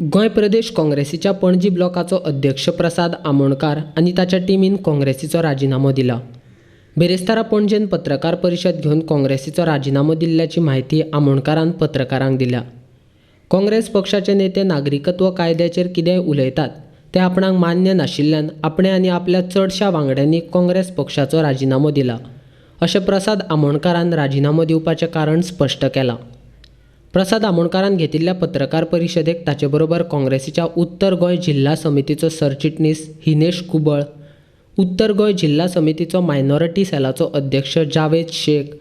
गोंय प्रदेश काँग्रेसीच्या पणजी ब्लॉकाचो अध्यक्ष प्रसाद आमोणकार आनी ताच्या टिमीन काँग्रेसीचो राजिनामो दिला. बिरेस्तारा पणजेन पत्रकार परिशद घेवन काँग्रेसीचो राजिनामो दिल्ल्याची म्हायती आमोणकारान पत्रकारांक दिल्या. काँग्रेस पक्षाचे नेते नागरिकत्व कायद्याचेर कितेंय उलयतात तें आपणाक मान्य नाशिल्ल्यान आपणें आनी आपल्या चडश्या वांगड्यांनी काँग्रेस पक्षाचो राजिनामो दिला अशें प्रसाद आमोणकारान राजिनामो दिवपाचें कारण स्पश्ट केलां. प्रसाद आमोणकारान घेतिल्ल्या पत्रकार परिशदेक ताचे बरोबर काँग्रेसीच्या उत्तर गोंय जिल्हा समितीचो सरचिटणीस हिनेश कुबळ, उत्तर गोंय जिल्हा समितीचो मायनॉरिटी सेलाचो अध्यक्ष जावेद शेख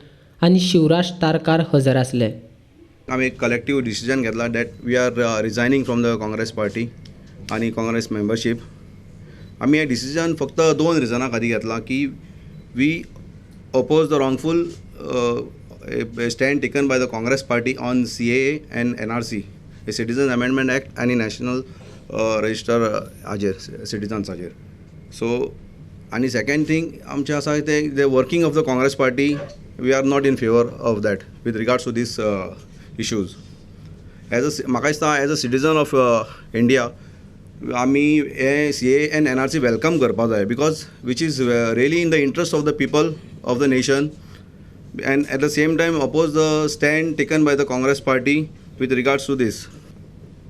आनी शिवराज तारकार हजर आसले. आमी एक कलेक्टीव डिसिजन घेतला that we are resigning from the Congress party आनी काँग्रेस मेंबरशीप. आमी हें डिसिजन फक्त दोन रिजनां खातीर घेतलां की we oppose the wrongful stand taken by the Congress party on CAA and NRC, Citizen Amendment Act आनी नॅशनल रजिस्टर हाजेर, सिटीजन्साचेर. सो आनी सेकेंड थींग आमचें आसा तें the working of the Congress party, we are not in favour of that with regards to these issues. As a म्हाका दिसता, as a citizen of India, आमी हे CAA and NRC welcome करपा जाय, because which is really in the interest of the people of the nation, and at the same time oppose the stand taken by the Congress party with regards to this.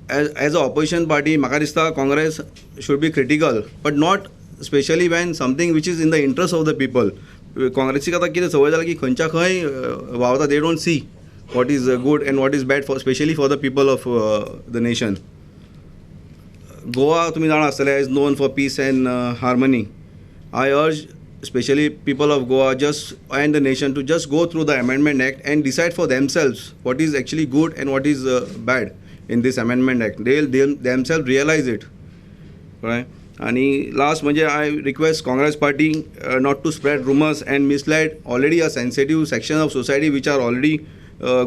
As a opposition party, म्हाका दिसता Congress should be critical, but not specially when something which is in the interest of the people. काँग्रेसीक आतां कितें संवय जाला की खंयच्या खंय व्हांवता, they don't see what is good and what is bad for, specially for the people of the nation. Goa, तुमी जाणा आसतले, is known for peace and harmony. I urge specially people of Goa just and the nation to just go through the Amendment Act and decide for themselves what is actually good and what is bad in this Amendment Act. They themself realize it, कळ्ळें? आनी last म्हणजे I request Congress party not to spread rumours and mislead already a sensitive section of society which are already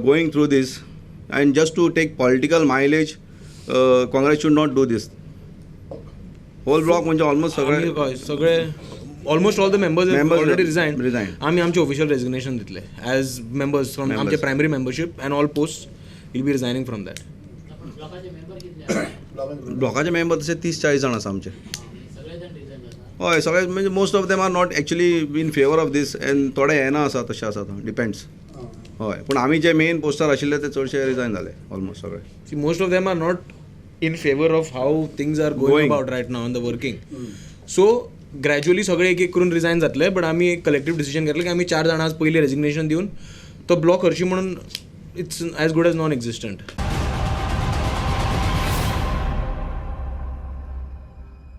going through this, and just to take political mileage, Congress should not do this. Whole block म्हणजे almost सगळे आमी हय, सगळे, almost all the members Members already resign. Resigned. आमी आमचे official resignation दितले as members from Members. आमचे primary membership and all post will be resigning from that. ब्लॉकाचे member तशे 30-40 जाण आसा आमचे. हय, सगळे म्हणजे most of them are not actually in favour of this and थोडे येना आसा, तशें आसा, डिपेंड्स. हय, पूण आमी जे मेन पोस्टार आशिल्ले ते चडशे रिजायन जाले ऑलमोस्ट सगळे. See, most of them are not in favor of how things are going Going. About right now in the working. So gradually सगळे एक एक करून रिजायन जातले, बट आमी एक कलेक्टीव डिसिजन घेतलें की आमी चार जाणां आज पयलीं रेजिग्नेशन दिवन तो ब्लॉक हरशी म्हणून it's as good as non existent.